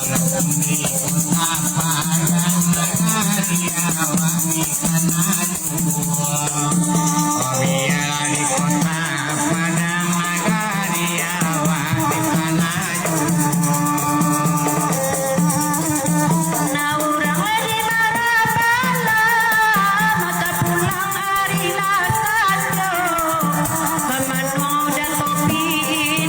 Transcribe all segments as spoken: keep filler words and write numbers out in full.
Nah, urang lai di Marapala, maka pulang ari lah sajo. Mamanuang dan topi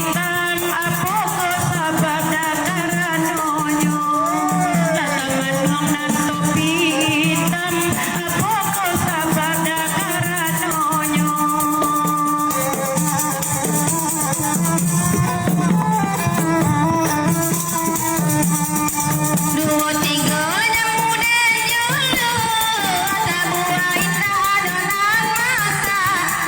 itam, apo ko sabab karanonyo? Lah mamanuang nan topi itam, apo ko sabab karanonyo? Duo tigo nyo mudo dulu, sabuah indak ado nan masak.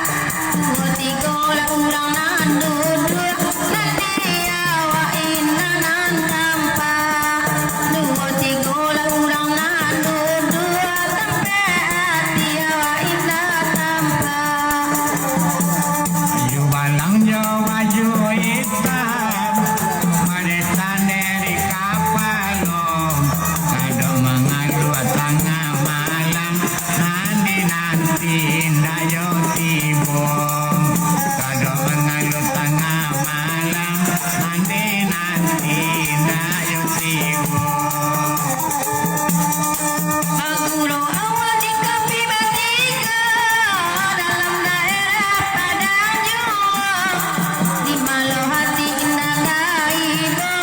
Duo tigo lah urang nan duduak, nanti awak indak nan tampak. Duo tigo lah urang nan duduak, tampek ati awak indak tampak. Baju balang jo baju itam, badesan dari kapalo, kadok mangaluah tangah malam, nanti-nanti indak yo tibo. Kadok mangaluah tangah malam, nanti-nanti indak yo tibo. Baguru awak di kapi batigo, dalam daerah Padang Juo. Di malo hati indak ka ibo,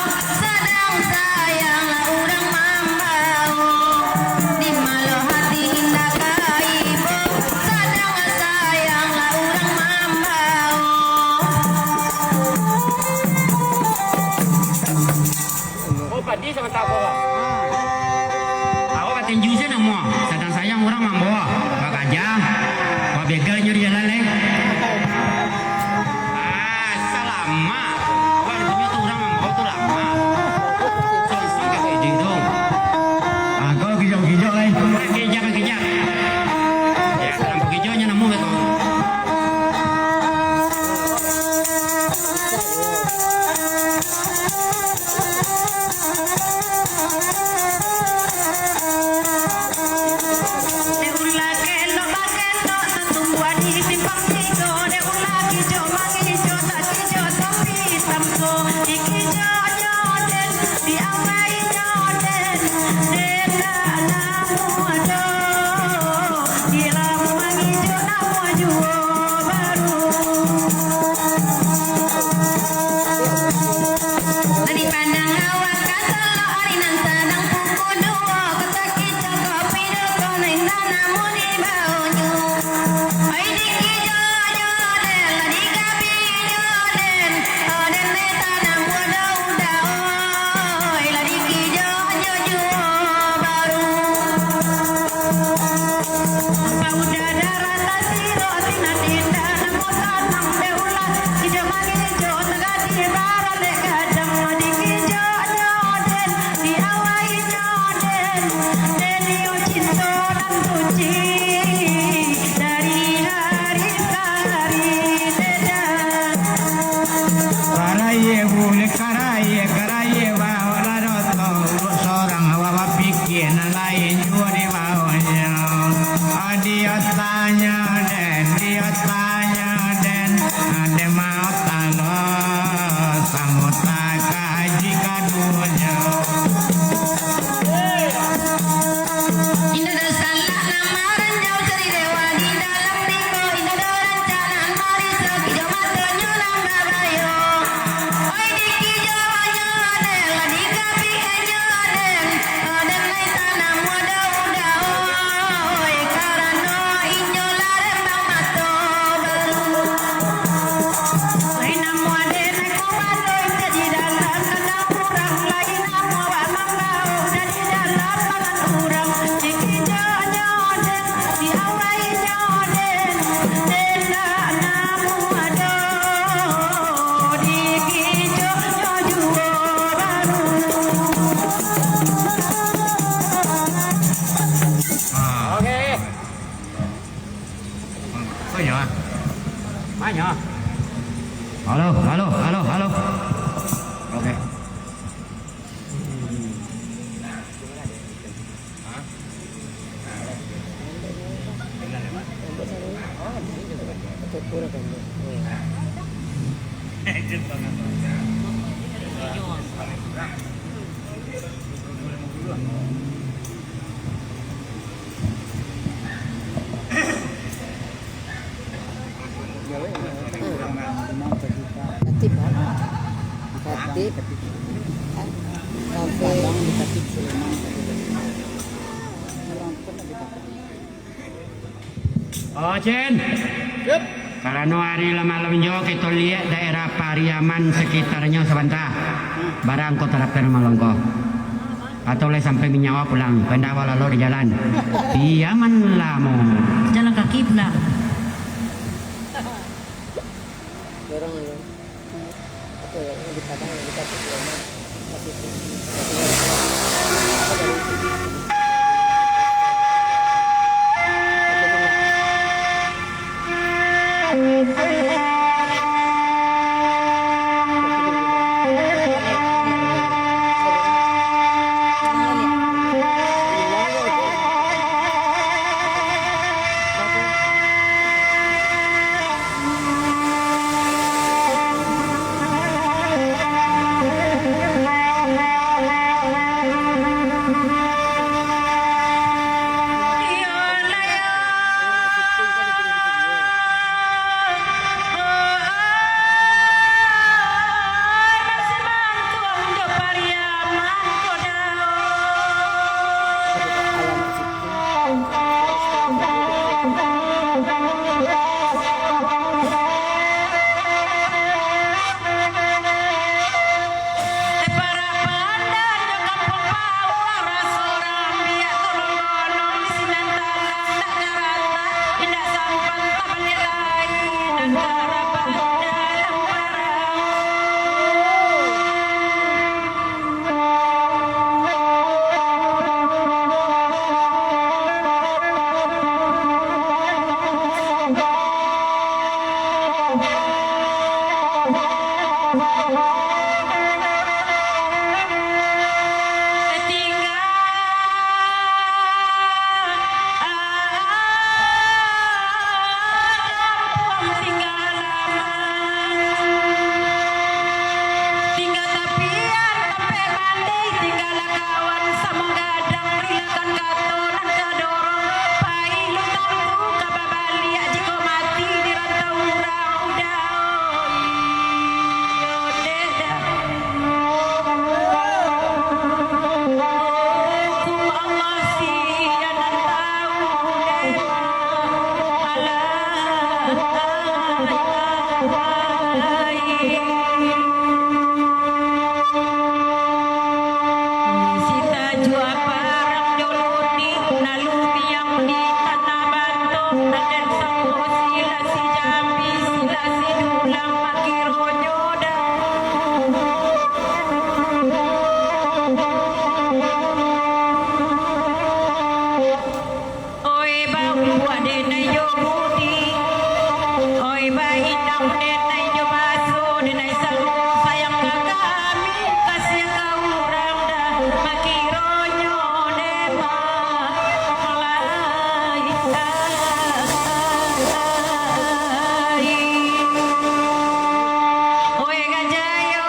sadang sayang lah urang mambao. Di malo hati indak ka ibo, sadang sayang lah urang mambao. Oh, padi sabatako. Awak batinju se namo, sadang sayang urang mambawa. Bakaja, babegal nyo di jalan lai. Ah, salamak. Awak batinju tu urang mambawa tu lama. Sonsong ka kejek tu. Ah, kau kijok-kijok lai. Kijak, kijak. Ya, dalam kijoknyo namo beko. Oh, Cin. Karano ari lah malam jo, kito liek daerah Pariaman sekitarnyo sabanta. Barang ko tarapir malongko. Atau lai sampai manyawa pulang, pandak awak lalok di jalan. Piaman lamo. Jalan kaki pulang. Tingga tapian tampek mandi, tingga lah kawan samo gadang, rilakan kato nan ka dorong, pai lutang tu ka babaliak, jikok mati di rantau urang, udah, iyo deh dah. Hukum Allah siya nan tau deh. Alah. Si tajuah parang jo luni, lalu tiang di tanah banto, raden sangko sila si jambi, sila si dulang, makironyo dah. Oi, baumbuak denai jo budi, oi, bainang denai jo baso, denai samo sayang ka kami, kasiah ka urang dah, makironyo deh mah lai. Oi, Gajayo.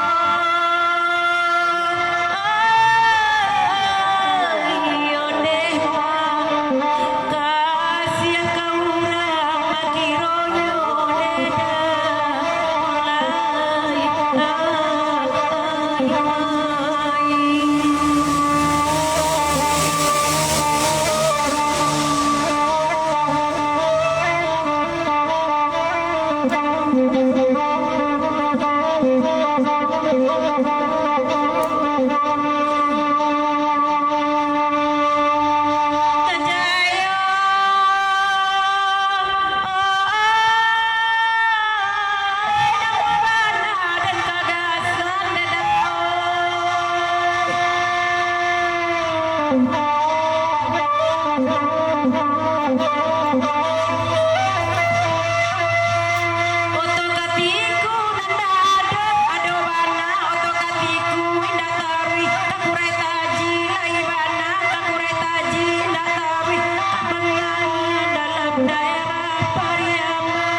Iyo deh, kasiah ka urang, makironyo deh dah, lai, lai. Oto katiku nan dadok ado bana, oto katiku indak taruih, takurai taji lai bana, takurai taji indak taruih, ka mangai dalam daerah Pariaman.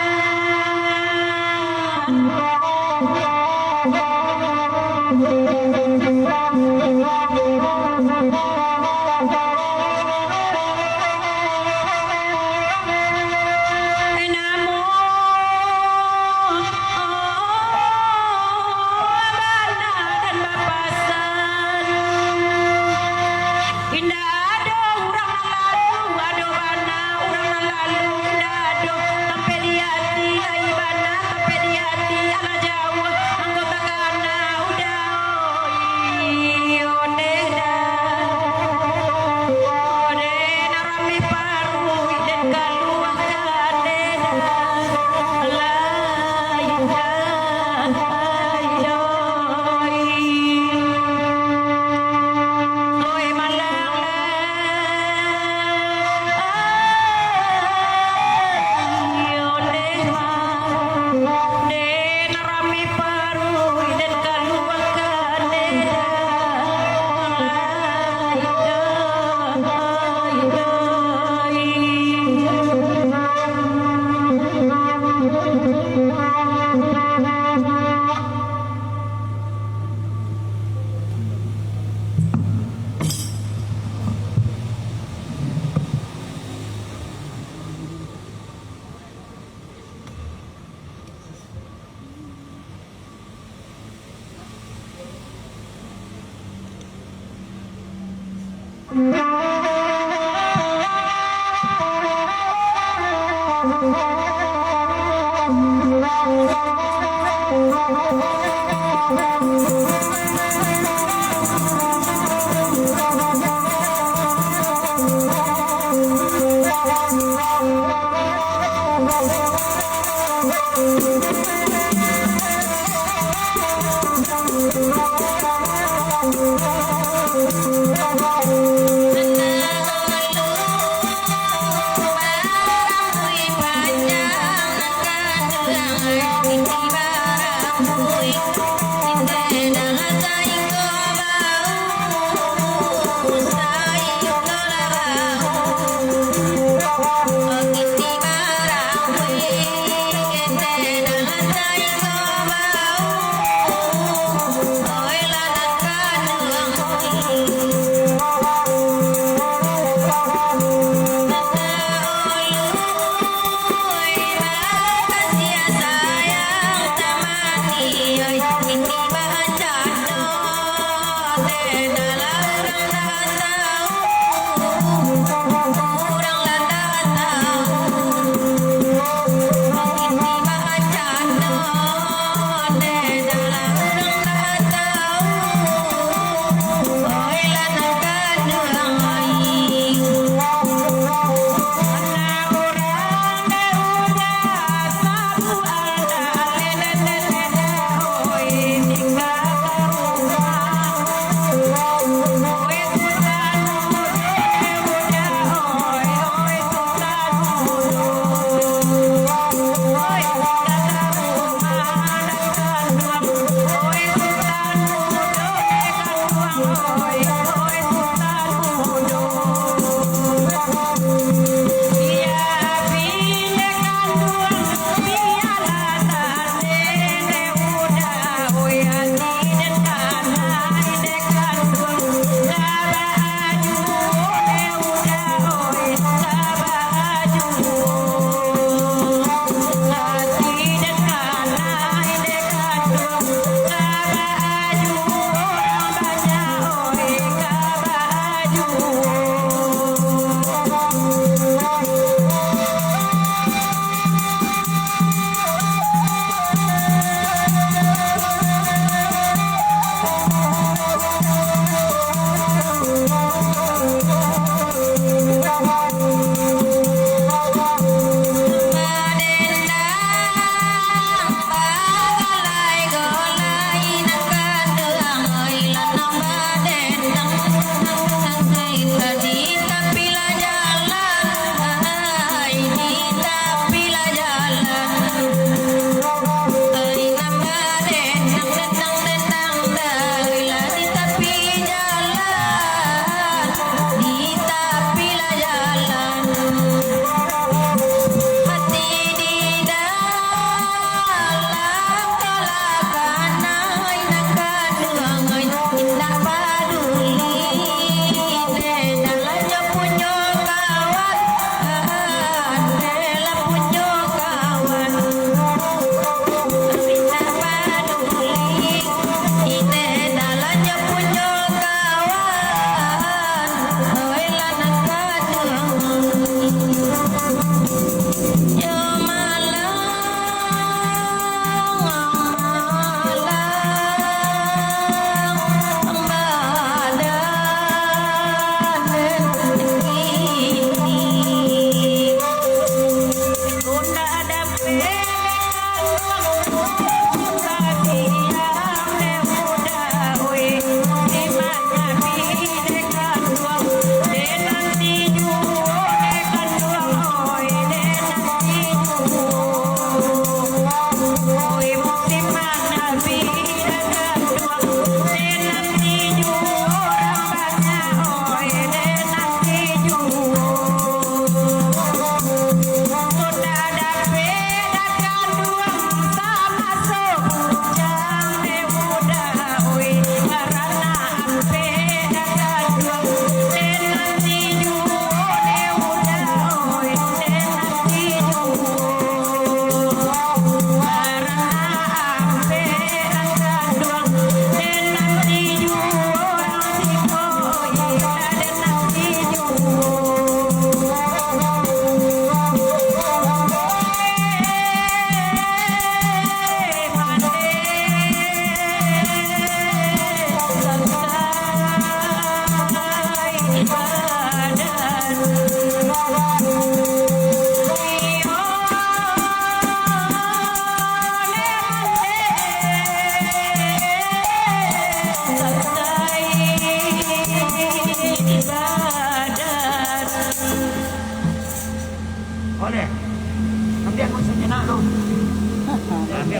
Ambil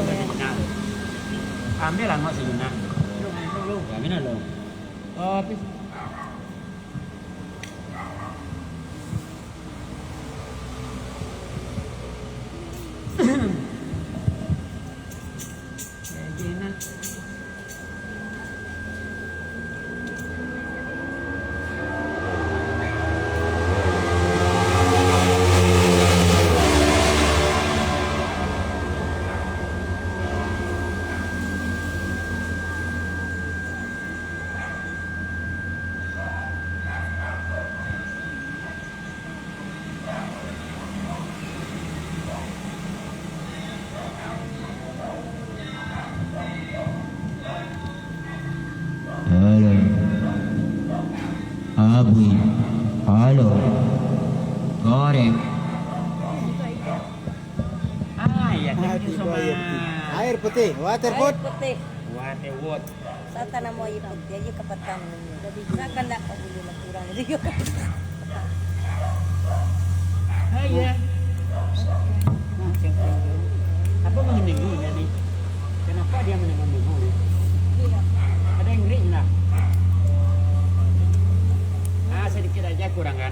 lah sejenak. Ambil lah sejenak. Ya, ambil lah. Oh, habis. Halo. Abui. Halo. Goreng. Ah, iya, thank you so much. Air putih, water put. Air putih. Water wood. Satan namo air putih aja kapatang. Sakan dak ka bulu lah kurang. Hai, ya. Nah, siapa itu? Apa mengenai ini tadi? Kenapa dia menengok-nengok ni? Ada yang ring lah. Ah, sedikit aja kurang kan?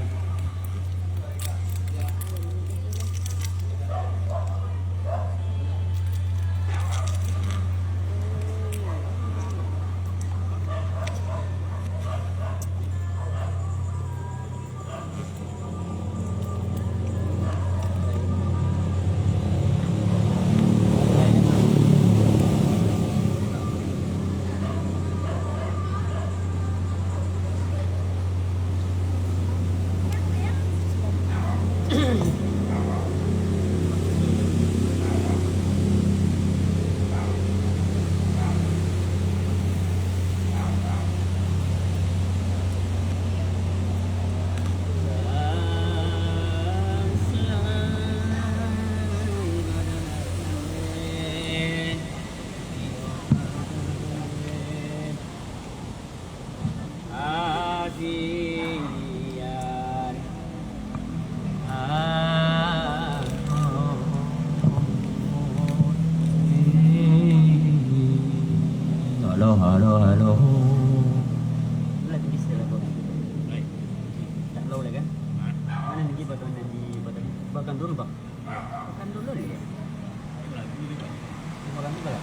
Ajian. Halo, halo, halo. Lah, tinggi sekali lah, Bang. Baik. Tak low lah, kan? Hah? Mana tinggi, Bang, yang di, Bang, Bang, turun, Bang? Makan dulu ni. Makan dulu lah.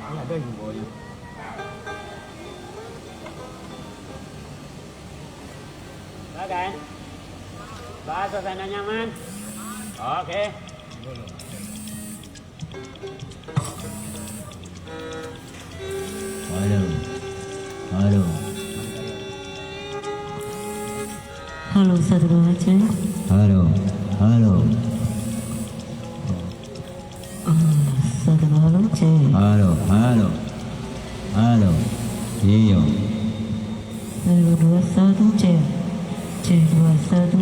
Ada juga ya. Oke. Bahasa sana nyaman. Oke. Halo. Halo. Halo, satu, dua, cek. Halo. Halo. Ah, satu, dua, halo, cek. Halo, halo. Halo. Iyo. Satu, dua, satu, cek. Cek, dua, satu.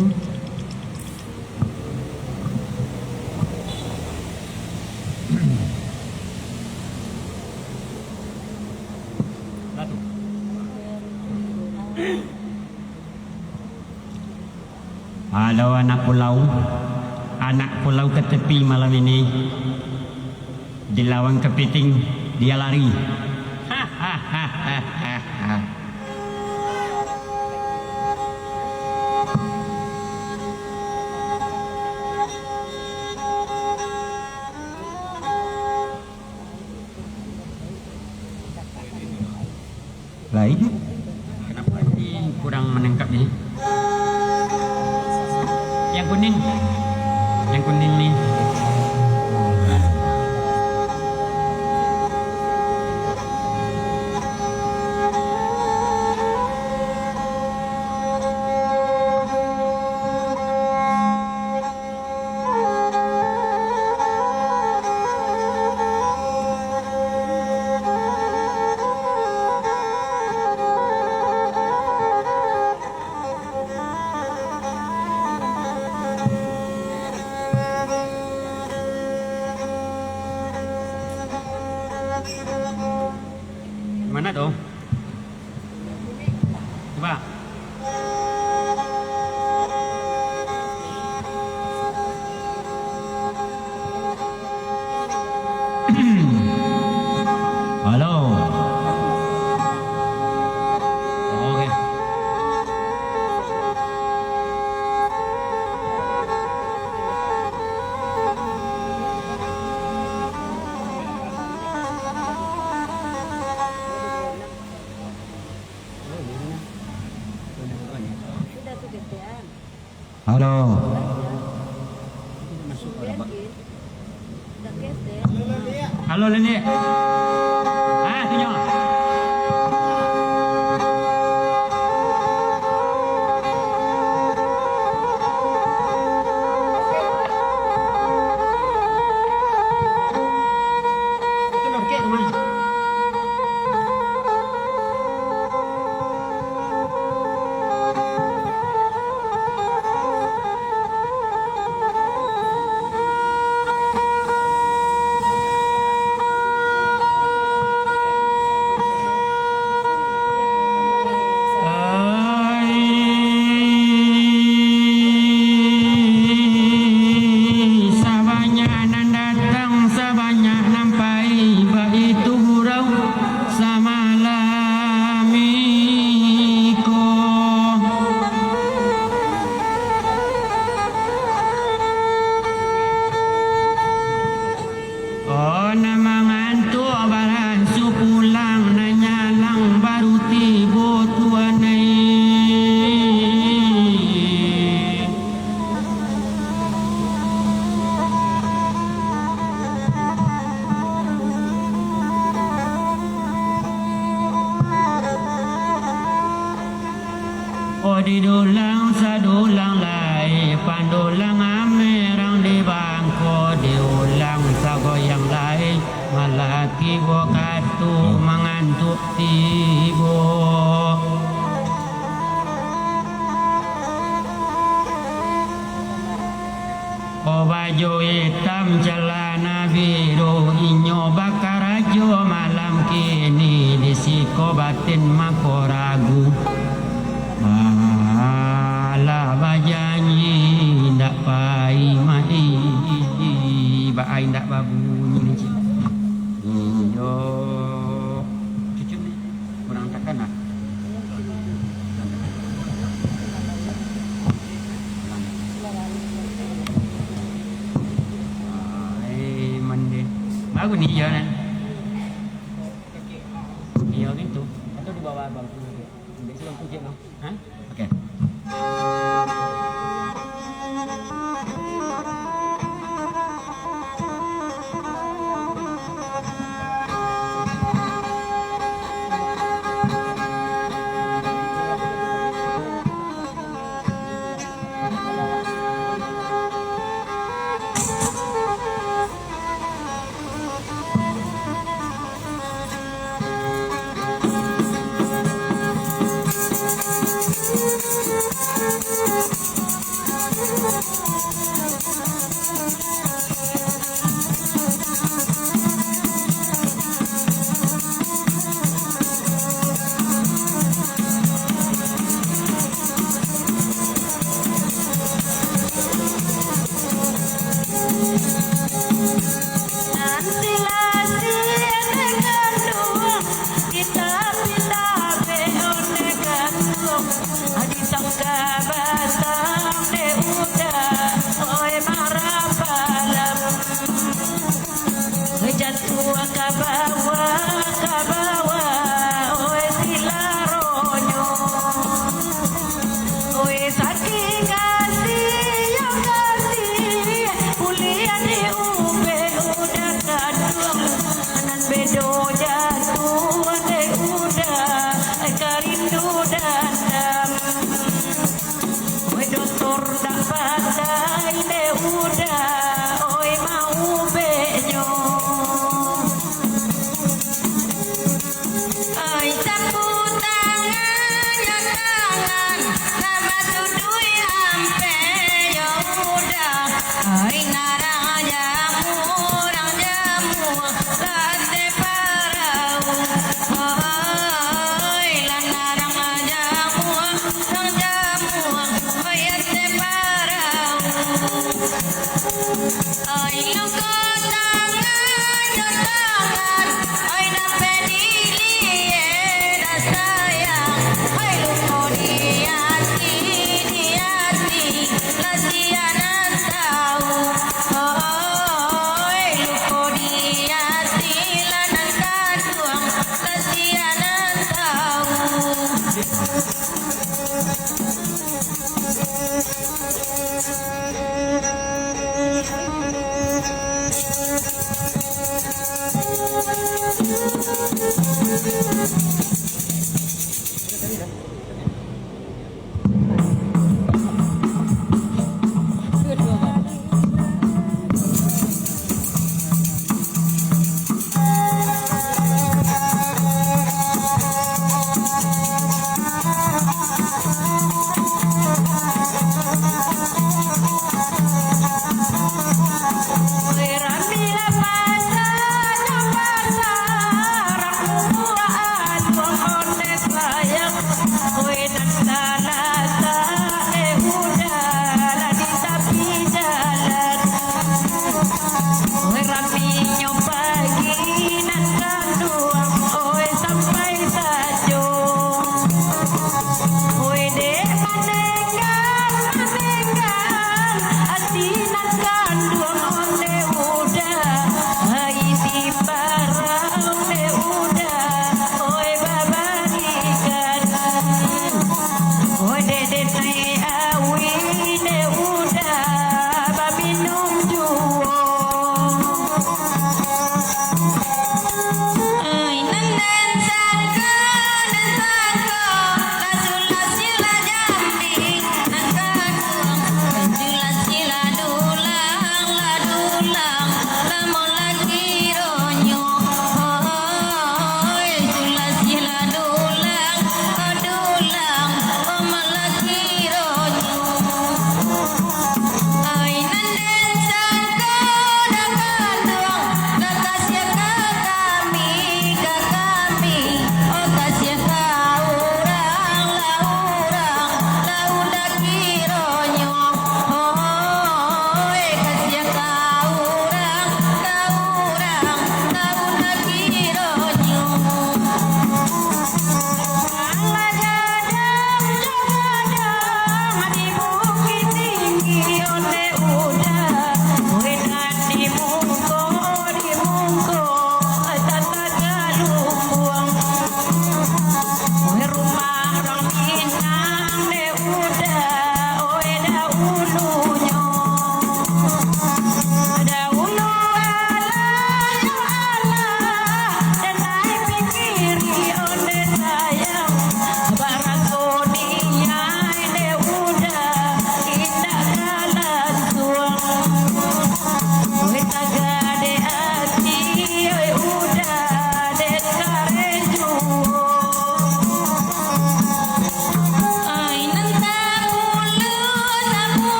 Halo, anak pulau. Anak pulau ka tepi malam ini. Dilawang kepiting, dia lari. Lah, ini. Kenapa ini kurang menangkap ini? Yang kuning. Yang kuning nih. Mana tu? Coba. Halo. Oke. Halo. Halo, Lenik. Ah, tu nyo. Sabanyak nan datang, sabanyak nan pai, baitu urang samalam iko. Oh, nan mangantuak baransua pulang, nan nyalang baru tibo tuan ai. Oh, didulang sadulang lai, pandulang amerang di bangko, diulang sagoyang lai, malaki bukatu mangantuak tibo. Oh, baju itam, calana biru, inyo bakarajo malam kini, di siko batin mako ragu. Alah, bajanji ndak pai mai, baai ndak babunyi ni, cik. Iyo. Cucuk ni. Kurang takan lah. Ai, mande. Bagus ni, iyo, kan? Iyo, gitu. Atau di bawah bangku. Ambil si bangku, cik, no? Hah? Oke. Nanti lah si anak kandung kita pindah be onde kandung, adi sangka batang de udah, oi marapalam. Jatuah ka bawah, ka bawah, oi silaronyo. Oi sakik kasih, yo kasih, buliah di ubek udah kaduang, nan bedo jatuah de udah, karindu dandam. Oi dotor ndak pandai de udah, oi maubeknyo. Oi sapu tangan, yo tangan, tabasuduik ampek yo udah. Oi narang jamu, rang jamu, lah teparau.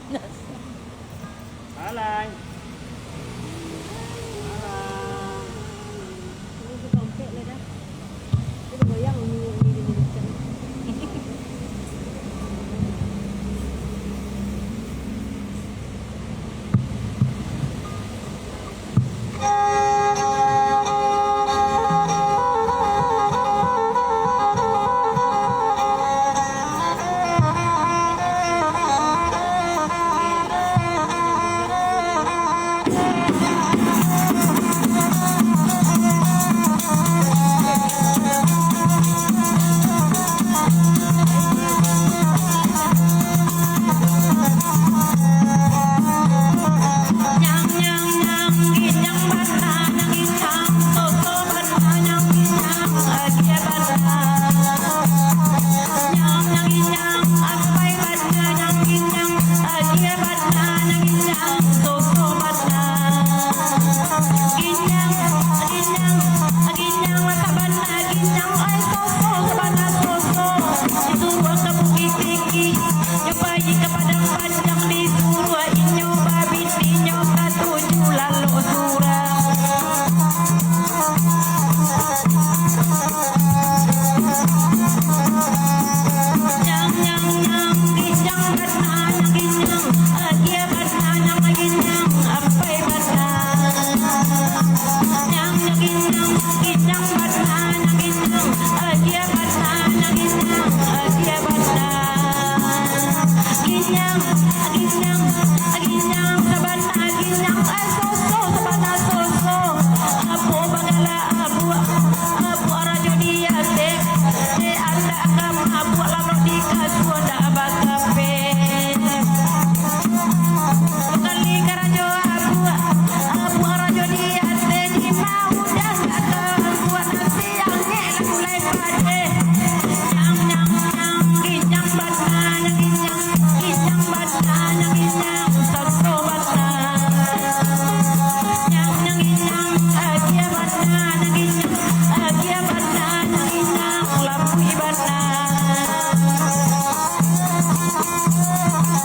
Alai. Alai.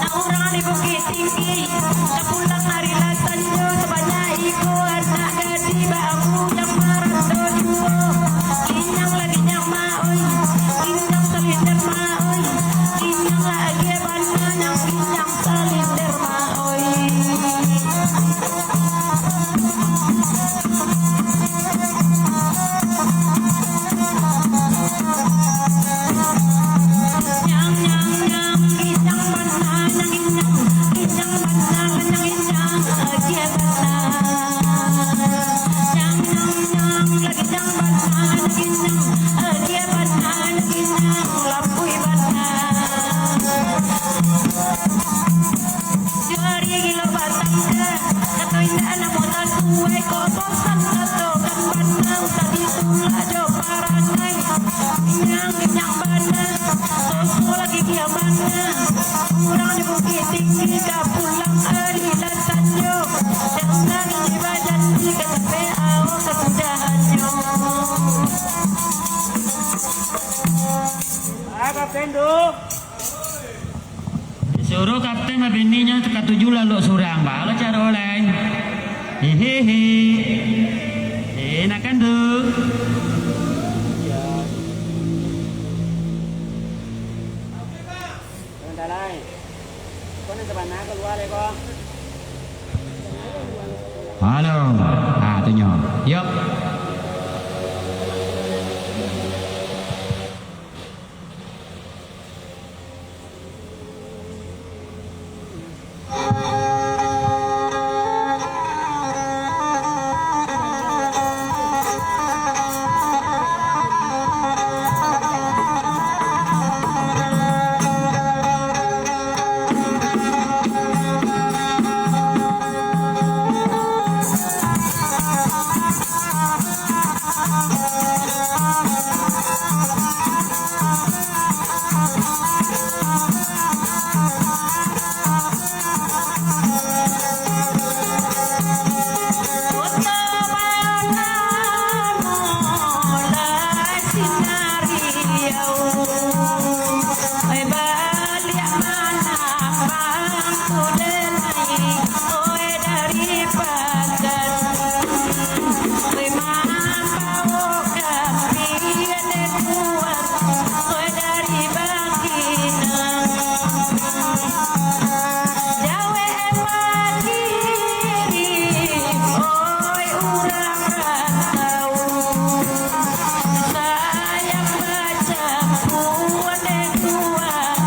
Nah, urang di Bukittinggi, ka pulang ari lah sanjo, sabanyak iko anak gadih baambu nan marando juo. Ginyang lah ginyang, Mak, oi. Ginyang salinder, Mak, oi. Ginyang lah agiah bana, nan ginyang salinder, Mak, oi. Jari gilo batangka, kato indak namo tasuai, ko bosan kato kan bana, usah ditulak jo parangai. Ginyang, ginyang bana, soso lagi ginyang bana. Urang di Bukittinggi ka pulang ari lah sanjo, jangan dibajanji ka capek awo kasudahannyo. Ah, Kapten tu. Suruh kapten babininyo katuju lalok surang, baa lo caro lai. Hehehe. Enakan tu. Halo. Ah, tu nyo. Yop. Pakan, oi, mambawo kapian dek Tuan, oi, dari Bangkinang. Jauah pakiri, oi, urang rantau. Sayang bacampuan dek Tuan,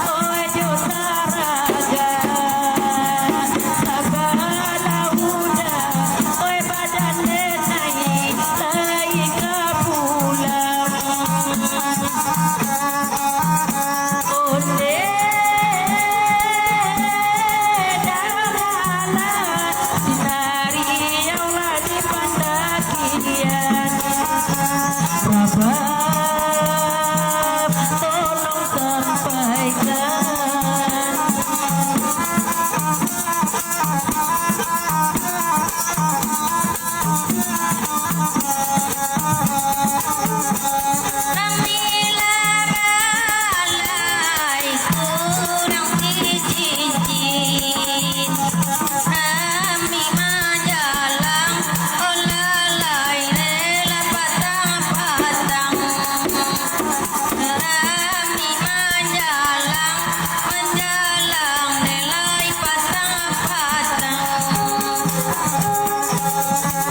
oi, jo saraga. Sabalah udah, oi, badan denai lai ka pulang. Onde daralan, sinari yang lah di pandakian. Rabab, tolong sampaikan. Nami lah balai kurang sicincin, nami manjalang, oh lalai rela patang-patang. Nami manjalang, manjalang, dek lai patang-patang.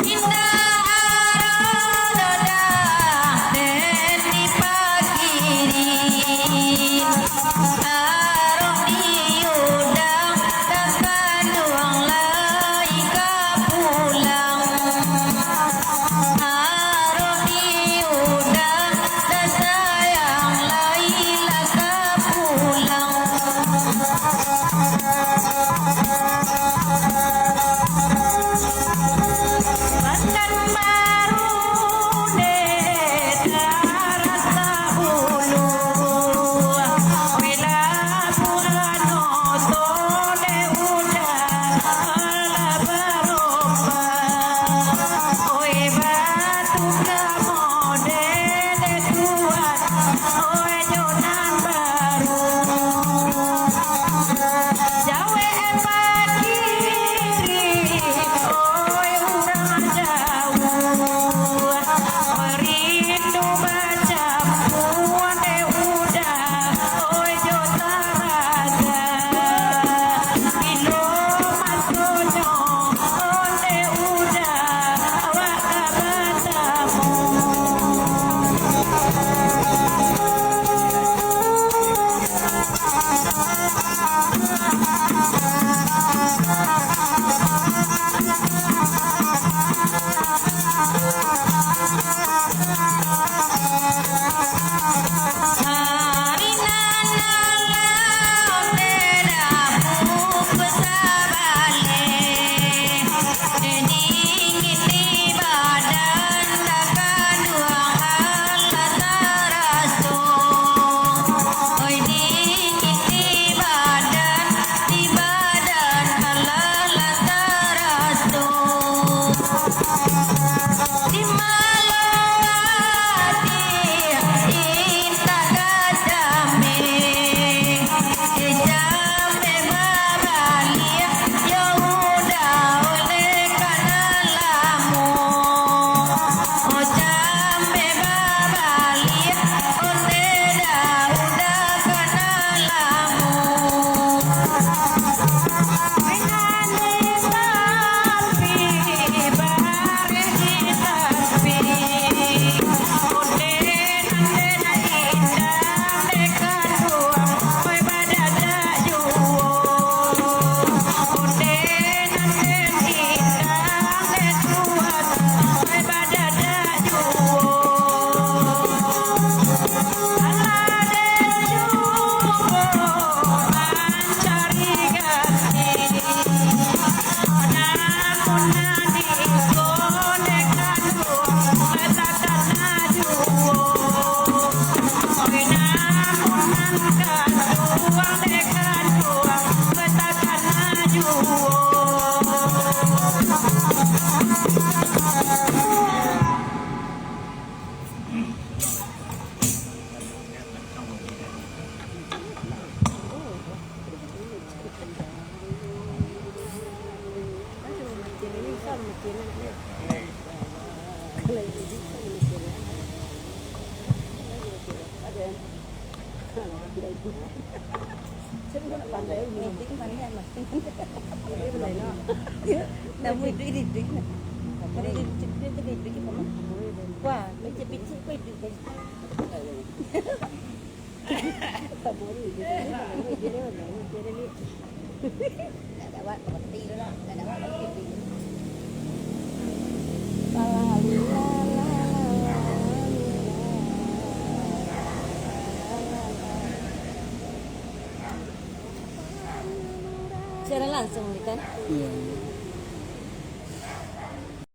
Indak ado doh den dipakiri, taruih diundang, takanduang lai ka pulang. Taruih diundang, tasayang lai lah ka pulang. Pakan Baru dek darat Sabulu, bila bulan oto dek udah lah barombak. Oi, batu kamode dek Tuan, oi, jo nan baru. Jauah pakiri, oi, urang jauah. Oi, rindu bacampuan dek udah, oi, jo saraga. Bilo masonyo, onde udah, awak ka batamu. Ari nan alam dek dabuak sabaleh, dingin di badan takanduang alah taraso. Oi, dingin di badan, di badan alah lah taraso. Di malam hari intak ka jambi, jambi babaliak, yo udah oleh kana lamo. Oh, jambi babaliak, oleh dah udah kana lamo. Wah, macam picik ko iduik. Siaran langsung ni kan? Iya.